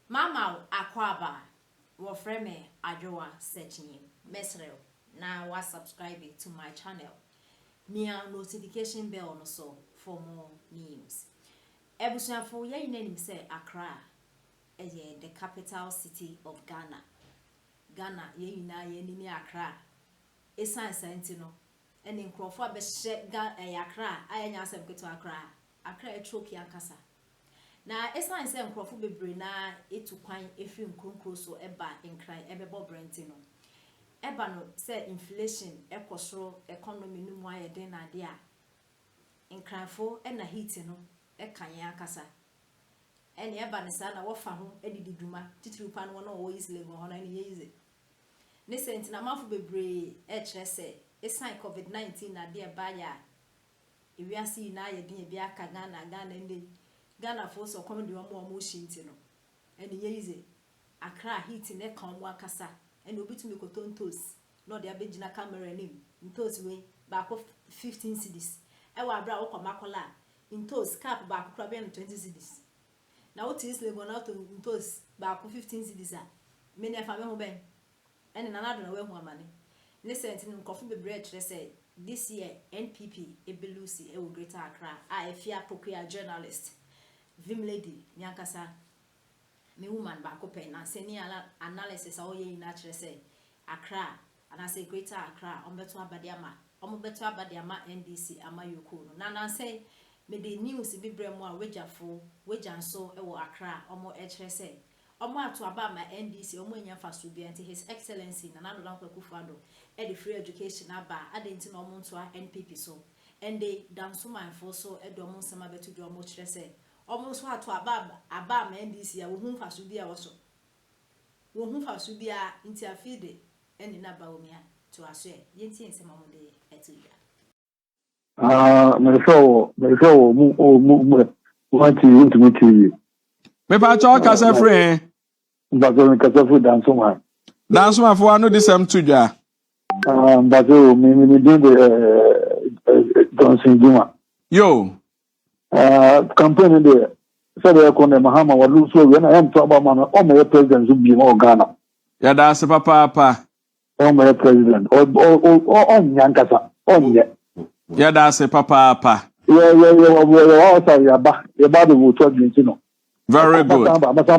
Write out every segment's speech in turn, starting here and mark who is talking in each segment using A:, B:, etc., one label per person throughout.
A: Mama wo akwaaba, wɔfrɛ me Adwoa Sekyinyi. Mesrɛ wo na wa subscribe to my channel. Mia notification bell no so for more news. Abusuafo, yɛn nyinaa nim sɛ Accra ɛyɛ the capital city of Ghana. Ghana, yɛn nyinaa yɛn ani ne Accra. Ɛsiane saa nti no, ɛne nkurɔfoɔ a bɛhyɛ Ga ɛyɛ Accra a yɛnyɛ asɛm ketewa koraa. Accra ɛtwoki ankasa. Na ɛsiane sɛ nkurɔfo bebree na etu kwan efiri nkuronkuro so ɛba Nkran ɛbɛbɔ brɛnti no, ɛba no sɛ inflation ɛkɔ soro, economy no mu ayɛ den na adeɛ a, Nkranfo ɛna heat no ɛka yɛn ankasa. Ɛne ɛba ne saa na wɔfa ho ɛdidi dwuma titiri pa no, wɔn a wɔwɔ East Legon hɔ no, ɛne yɛ easy. Ne sɛ nti na amanfo bebree ɛkyerɛ sɛ ɛsiane COVID-19 na adeɛ ɛbaayɛ a ewiase nyinaa yɛ den, ebi aka Ghana. Ghana ndɛ, Ghanafoɔ sɛ ɔkɔm de wɔn a wɔn hyi nti no, ɛne yɛ easy. Accra heat ne ka wɔn akasa. Ɛna obi tumi kɔtɔ ntoos na ɔde abɛgyina camera anim, ntoos wei baako 15 cedis, ɛwɔ abere a wokɔ Makola a, ntoos cup baako koraa bɛyɛ no 20 cedis. Na wote East Legon na wotɔ ntoos baako 15 cedis a, me ne ɛfa me ho bɛn? Ɛne Nana Addo na wahu amane ne sɛ nti no, nkurɔfo bebree kyerɛ sɛ this year NPP ɛbɛ lose ɛwɔ Greater Accra. A Efia Pokua, journalist, Vim Lady, ne ankasa me woman baako pɛ, nansani analysis a ɔyɛ nyinaa kyerɛ sɛ Accra anaasɛ Greater Accra, ɔmbɛto aba de ama, ɔmo aba de ama NDC ama yoko no. Na nansɛn mede news bi brɛ mu a, Wejafoɔ, Wagya nso wɔ Accra, ɔmo kyerɛ sɛ ɔmo ato aba ama NDC, ɔmo anya mfaso bia. Nti His Excellency Nana Addo Dankwa Akufo-Addo ɛde free education aba, ade nti na ɔmo ntoa NPP so. Ɛnde Dansomanfoɔ so ɛde ɔmo nsɛm abɛto dwa, ɔmo kyerɛ sɛ ɔmo nso ato aba ama NDC a wohu mfaso bi a wɔ so, wohu mfaso bi a. Nti afei de ɛne na Bawumia to aso ɛ, yɛntie nsɛm a ɔmo de ɛto dwa.
B: Ah, mehwɛ wɔ mu wɔn ti ntumi TV.
C: Mepakyɛ, ɔkasa firi he?
B: Mpasɛ mekasa firi Dansoman.
C: Dansomanfoɔ ano de sɛm to dwa.
B: Ah, mpasɛ o, me din de Johnson Juma.
C: Yo.
B: Ah, campaign deɛ, sɛdeɛ ɛkɔ no, Mahama wɔ lose awie na ɛnto aba ma no, ɔmmɛyɛ president so bio wɔ Ghana.
C: Yɛda ase papaapa.
B: Ɔmmɛyɛ president, ɔnyɛ ankasa, ɔnyɛ.
C: Yɛda ase papaapa.
B: Yɛ yɛ yɛ wɔ yɛ wɔ ɔsa yɛba yɛba abɛwu to adwene ti no.
C: Very good.
B: Aba bɛwu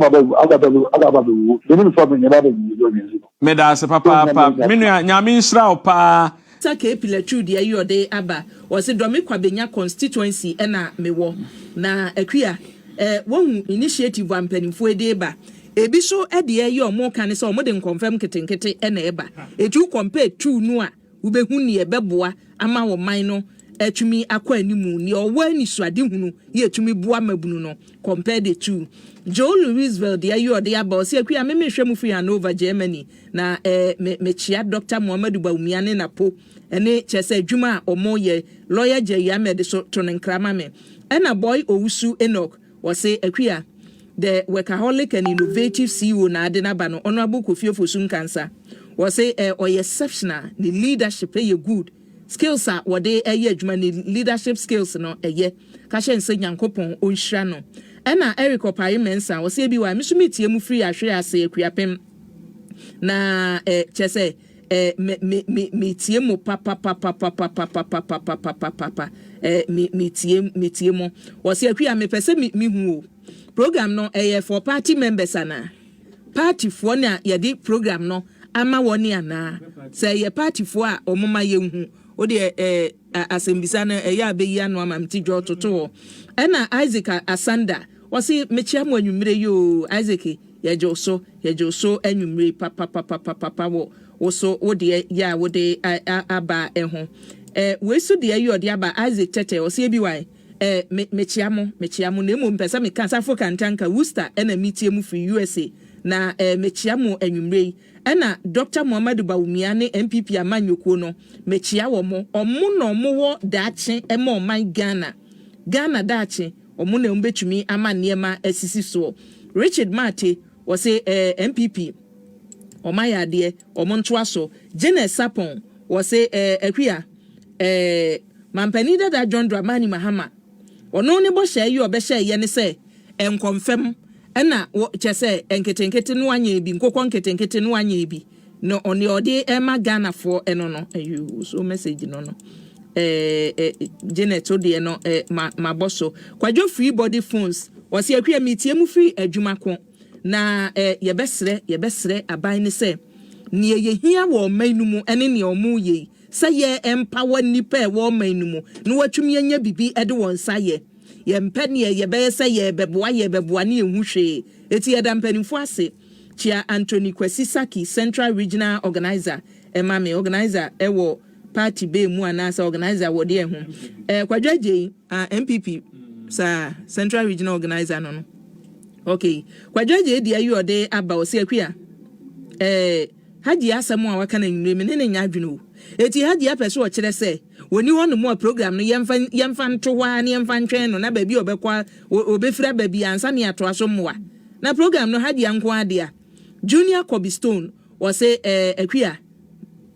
B: yɛne nifa mi yɛba bɛwu to adwene ti no.
C: Meda ase papaapa, me nua. Nyame nhyira wo paa.
D: Sɛ KP Latru deɛ yi ɔde aba, wɔsi Dɔmi Kwabenya constituency ɛna mewɔ na Akua wɔhu initiative a mpanimfoɔ de ba. Ebi so ɛdeɛ yi ɔmo ka ne sɛ ɔmo de nkɔnfɛm nketenkete ɛna ɛba etu compare two no a, wobɛhu nea ɛbɛboa ama ɔman no atumi akɔ animu, nea ɔwɔ anisoadehunu yɛ etumi boa mabunu no. Compare the two. Joe Louisville deɛ yi ɔde aba, ɔsi Akua, meme hwɛ mu firi Hanover, Germany, na me mekyia Dr Muhammadu Bawumia ne Napo ɛne kyerɛ sɛ adwuma a ɔmo yɛ. Lawyer Jerry Ahmed so to ne nkrama me. Ɛna Boy Owusu Enoch, wɔse Akua, the workaholic and innovative CEO na ade n'aba no, Honourable Kofi Ofosu Nkansa, wɔse ɔyɛ exceptional, ne leadership ɛyɛ good, skills a wɔde ɛyɛ adwuma, ne leadership skills no ɛyɛ kahyɛ nsɛ, Nyankopɔn ɔnhyira no. Ɛna Eric Ɔpare Mensa, wɔse ebi wa, me nso metie mu firi Ahwere Ase Akuapem na kyɛ sɛ me me me metie mu papapapapapapapapapapapa. Me metie mu. Wɔse Akua, mepɛ sɛ me mehu o, program no ɛyɛ for party members anaa partyfoɔ na yɛde program no ama wɔn ne anaa sɛ ɛyɛ partyfoɔ a wɔn ma yɛnhu o deɛ. Asɛmbisa no ɛyɛ abɛyi ano ama me ti dwa ɔtoto hɔ. Ɛna Isaac Asanda, wɔsi mekyia mu anwummerɛ yi o. Isaac, yɛgye wo so, yɛgye wo so anwummerɛ papapapapapa wɔ wo so wo deɛ yɛ a wode aba ɛho. Wei so deɛ yi ɔde aba, Isaac Tɛtɛ, ɔsi ebi wa me mekyia mo, mekyia mo, na emu mpɛ sɛ meka Safo Kantanka Worcester, ɛna metie mu firi USA na mekyia mo anwummerɛ yi. Ɛna Dr Muhammadu Bawumia ne NPP amanyɔkuo no, mekyia wɔn mo. Ɔmo na ɔmo wɔ daakye ɛma ɔman Ghana. Ghana daakye, ɔmo na ɔmo bɛtumi ama nneɛma asisi soɔ. Richard Mate, wɔse NPP ɔmo ayɛ adeɛ, ɔmo ntoa so. Janet Sapon, wɔse Akua, mampanin dada John Dramani Mahama, ɔno ne bɔhyɛ yi ɔbɛhyɛ yɛ ne sɛ nkɔmfɛm. Ɛna wɔ kyɛ sɛ nketenkete no anyɛ bi, nkokɔ nketenkete no anyɛ bi. No ɔne ɔde ɛma Ghanafoɔ ɛno no. Ayoo so message no no. Eh, eh, Janet wo deɛ no eh, ma mabɔ so. Kwadwo free body phones. Ɔse Akua metie mu firi adwuma ko. Na eh, yɛbɛsrɛ, yɛbɛsrɛ aban no sɛ neɛ yɛhia wɔ ɔman no mu ɛne neɛ ɔmo yɛ yi, sɛ yɛ empower nnipa a ɛwɔ ɔman no mu na wɔatumi anya bibi ɛde wɔn nsa ayɛ. Yɛmpɛ neɛ yɛbɛyɛ sɛ yɛrebɛboa yɛrebɛboa ne yɛnhu hwee. Eti yɛda mpanimfoɔ ase. Kyia Anthony Kwasi Sackey, Central Regional Organiser ma me. Organiser wɔ party bɛn mu anaasɛ organiser wɔ deɛn ho? Eh, Kwadwo Agyei, ah, NPP saa, Central Regional Organiser no no. Okay. Kwadwo Agyei deɛ ayi ɔde aba ɔse Akua, eh, Hajia asɛm a waka no anwummere me ne no nyɛ adwene o. Eti Hajia pɛ sɛ ɔkyerɛ sɛ ɔnni hɔ nom a program no yɛmfa yɛmfa nto hɔ ara na yɛmfa ntwɛn no na baabi a ɔbɛkɔ a ɔbɛfiri aba biara ansa na yɛatoa so mmoa. Na program no Hajia nko ara dea. Junior Kobe Stone ɔse eh Akua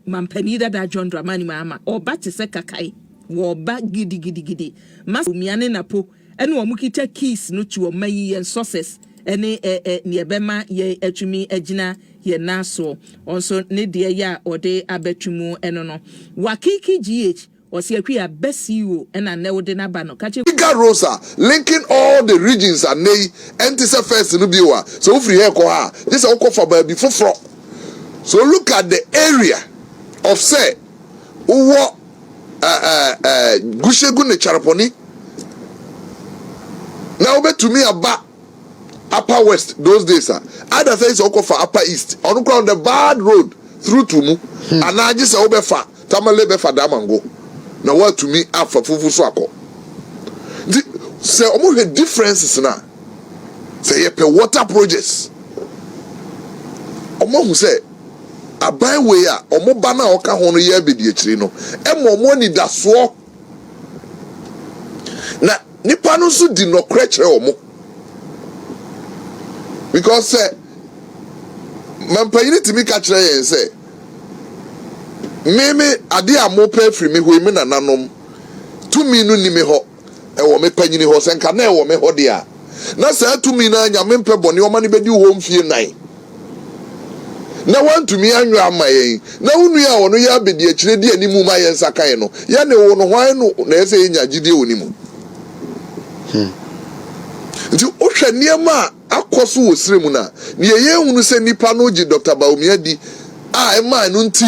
D: mampanin dada John Dramani Mahama ɔba te sɛ kakae wɔba gidigidigidi. Masa Bawumia ne Napo ɛna wɔn kita keys no to ɔman yi yɛn success ɛne ɛ ɛ nea ɛbɛma yɛn atumi agyina yɛn nan soɔ. Ɔnso ne deɛ yɛ a ɔde abɛto mu ɛno no. Wakiki GH ɔse Akua bɛ CEO ɛna nnɛ wode no aba no ka kyerɛ.
E: Bigger roads a linking all the regions a nnɛ yi ɛnte sɛ first no bio a sɛ wofiri ha rekɔ ha a gye sɛ wokɔ fa baabi foforɔ. So look at the area of sɛ wowɔ Gushegu ne Charponi na wobɛtumi aba Upper West those days a either sɛ sɛ wokɔfa Upper East ɔno koraa on the bad road through to mu hmm. anaa gye sɛ wobɛfa Tamale bɛfa Damango na woatumi afa fufu so akɔ nti sɛ wɔhwɛ differences no a sɛ yɛpɛ water projects wɔahu sɛ Aban wei a wɔn ba no a ɔka ho no yɛ abadiakyiri no ma wɔn anidasoɔ, na nipa no nso di nɔkorɛ kyerɛ wɔn. Because sɛ mampanyini tumi ka kyerɛ yɛn sɛ, me me adeɛ a mopɛ afiri me hɔ yi, me nananom tumi no ni me hɔ. Ɛwɔ me panyini hɔ, sɛ nka na ɛwɔ me hɔ deɛ a, na saa tumi no ara Nyame mpɛ bɔne ɔma no bɛdi wo hɔ mfie nnan, na wantumi anwɔ ama yɛn, na wo nua a ɔno yɛ abɛdiakyire di animu ma yɛn nsa kae no, yɛne wo no, hwan no na ɛsɛ sɛ yɛnya gyidie wɔ ne mu? Nti wohwɛ nneɛma a akɔ so wɔ serɛ mu no a, deɛ yɛhunu sɛ nnipa no gye Dɔkta Bawumia di a ɛmaa ɛno nti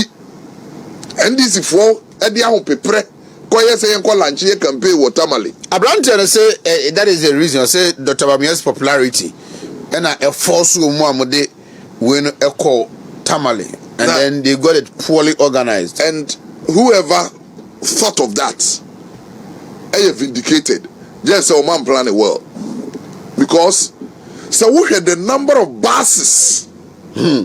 E: NDC foɔ de ahopeprɛ kɔyɛ sɛ yɛnkɔ lanche yɛ campaign wɔ Tamale.
F: Abranteɛ no se eh, that is the reason ɔse Doctor Bawumia's popularity ɛna ɛfɔɔso wɔn mu a wɔde wei no ɛkɔ Tamale and
E: Na,
F: then they got it poorly organized.
E: And whoever thought of that ɛyɛ vindicated just sɛ wɔn amplan it well because sɛ wohwɛ the number of buses.
F: Hmm.